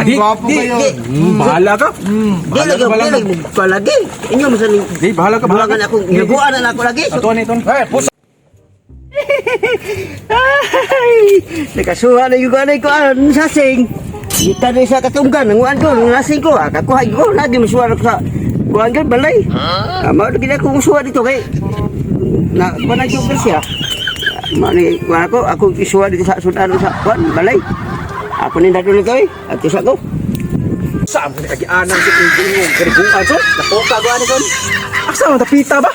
Di, Gwapo di, kayo. Di. Bahala ka. Di lagi, di lagi ko lagi. Inyo man sa ning Di, bahala ka, bahala ka. bulangan akong hinaguan na ako lagi. Ato ni ton. Eh, puso. Ay, nakasuha na yung anay ko ang sasing. Kita na sa katunggan, nanguan ko, nang nasing ko, ah, kakuha ko, lagi masuha ko sa kuhan ko, balay. Ah, mao na gid ako musuha dito kay na kuan na yung siya. Mao ni kuan ako, ako isuha dito sa sudan sa kuan, balay. Ako ni dadulog ko eh, at isa ko. Saan mo ni kagianan sa ingong kariguan so? Napuka ko ani kon. Asa man tapita ba?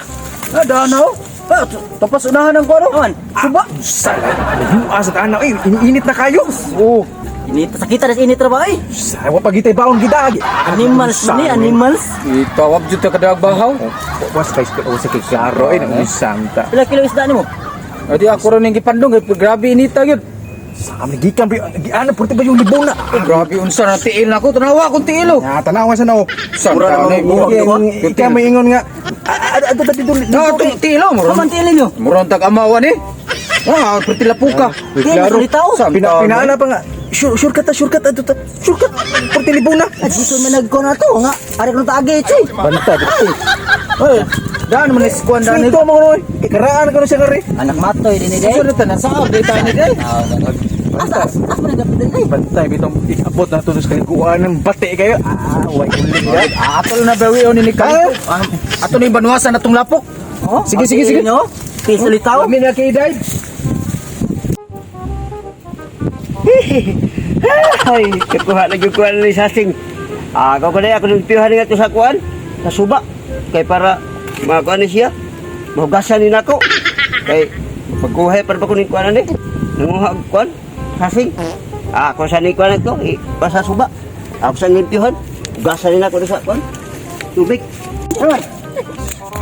Ah, danaw. Ah, tapas unahan ang kuno. Aman, Suba. Sala, layua sa tanaw eh, iniinit na kayo. Oh, init sakita ras init ra ba ay? sa wa pagitay baon gidagi. Animals ni animals. Itawag jud ta kadag bahaw. Was kay o sa kay klaro eh nang santa. Pila kilo isda nimo? Adi ako ron ning gipandong eh, grabe inita gyud. Sa kami gikan ba giana purti ba yung libon na. Grabe unsa na tiil nako, tanawa akong tiil oh. Ya, tanawa sa nao. Mura na na mo. Ikaw may ingon nga. Ato dito Na atong tiil oh, mura. Kaman tiil ninyo? Mura tag amawan eh. Ah, perti lapuka. Di masulitaw. Pina pinaana pa nga. Sure sure kata sure kata ato ta. Sure kat purti libon na. At gusto man nagko na to nga. Ari ko taagi choy. Banta. Oy, daan man is kuan daan. Ito mo noy. Ikaraan ko na siya kare. Anak matoy dinhi day. Unsa na tanan sa di ta ni day. Asa as as man nagapit din ay. Bantay bitong ikabot na to sa kaliguan ng bate kayo. Ah, way ulit ya. Ato na bawi ni kayo. Ato ni banwasan atong lapok. Oh, Sige, sige, sige. Nyo. Pisulitaw. Kami na kay Dai. Ay, kakuha na yung kuan ni sasing. Ah, ako ko na ako nung piyuhan nga to sa kuan, sa suba. Kay para makuan ni siya. Mahugasan ni nako. Kay pagkuha para pa ko ni kuan ni. Nanguha og kuan, sasing. Ah, ako sa ni kuan to, i pa sa suba. Ako sa limpyuhan. Hugasan ni nako sa kuan. Tubig.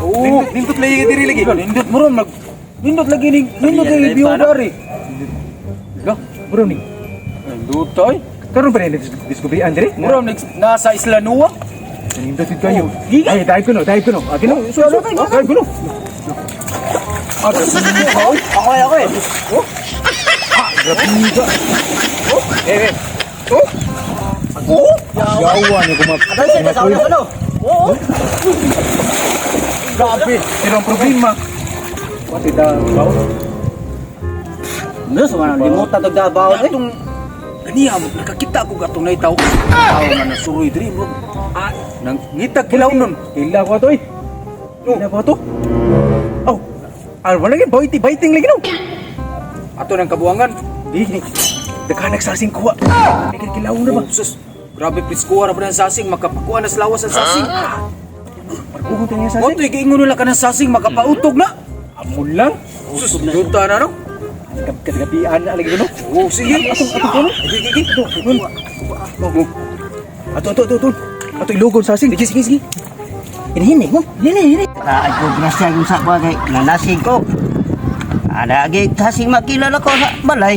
Oo, Nindot lagi diri lagi. nindot mo ron mag nindot lagi ni nindot lagi biyo dari. Go, bro ni. Nindot ay. Karon pa rin discovery andre. Mura nasa Isla Nuwa. Nindot gid kayo. Ay, dai ko no, dai ko no. Ah, kino, so so, dai ko no. Ah, Ako ay ako eh. Eh, eh. Oh. Oh. Yawa ni ko Ato sa sa ulo ano. Oo. Grabe, Pero ang problema. Pati da, bawo. No, so man limutan tog dabaw eh. Atong ganiya mo nakakita ko gatong nay tao. Tao nga nasuroy diri mo. Ah, nang ngitag kilaw nun. Kila ko ato eh. Kila ko ato. Oh. Ah, wala lagi biting biting lagi no. Ato nang kabuangan. Di ni. Daghan nagsasing kuha. Ay kilaw na ba? Oh, sus. Grabe priskuha ra ba ng sasing makapakuha na sa lawas ang sasing. Parkugon tayo niya Mo sasing. to giingon nila ka ng sasing makapautog na. Amon lang. Sus, duta na no. Kagabian na lagi ko no. Oh, sige. Ato ato ko no. Sige, sige. Ato ato. Ato ato ato ato. Ato ilugon sasing. Sige, sige, sige. Hinihini mo. Hinihini. Ah, ako grasya yung sa kuan kay nanasing ko. Ada agi sasing makilala ko sa balay.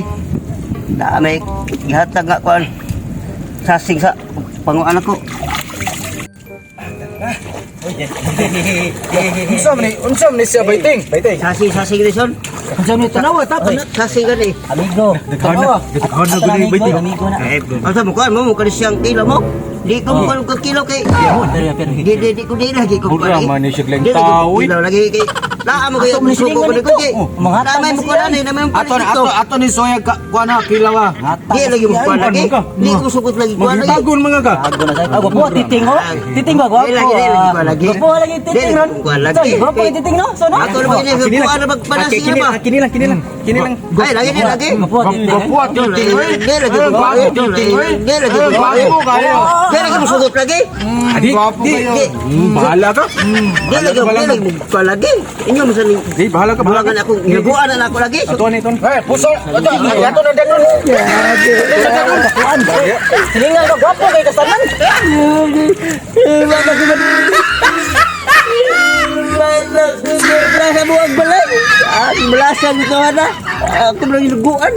Na may gihatag nga kuan sasing sa panguan ako. Unsa man ni siya baiting? Biting. Sasing sasing ni son. Unsa ni tanawa tapon. Sasing gani. Amigo. Daghan na. Daghan na gani biting. Amigo na. Eh, asa mo kuan mo mo kani siyang kilo mo. Di ko mo kuan kilo kay. Pero pero. Di di di ko di lagi ko Mura man ni siya Di lang lagi tao eh. kilo lagi kay. Naa mo kayo Ato man suko ko silingan ni ko kay. ito. Oh, mga Naa may mo kuan ani, na may mo kuan Ato na dito. ato ato ni Soya ka kuha na kilaw ah. Di lagi mo kuan lagi. Di ko sukot lagi kuan lagi. Magitagon mga ka. Ago na sa. Ago po titing oh. Titing ba gwapo? Di lagi, di lagi, kuwan lagi. Gwapo lagi titing Di lagi, ron. kuwan lagi. Soy, Gwapo yung titing no? So no? Ato na ba ini kuan na magpanasing na ba? Kini lang, kini lang. Kini lang. Ay lagi ni lagi. Gwapo titing. Gwapo titing oy. Di lagi ko kuan. Di lagi ko kuan. Gwapo kayo. Di lagi mo sugot lagi. Adi, Gwapo di. kayo. Di Bahala ka. di lagi di lagi mo kuan lagi. Inyo mo sa ning Di, bahala ka, bahala ka. bulangan ako hinaguan na ako lagi. Ato ni ton. Eh, puso. Ato, ato na danon. Kuan. Silingan ka gwapo kay kasanan. Sa buwag balay. Ah, balasan ito na. Ako lang hinaguan.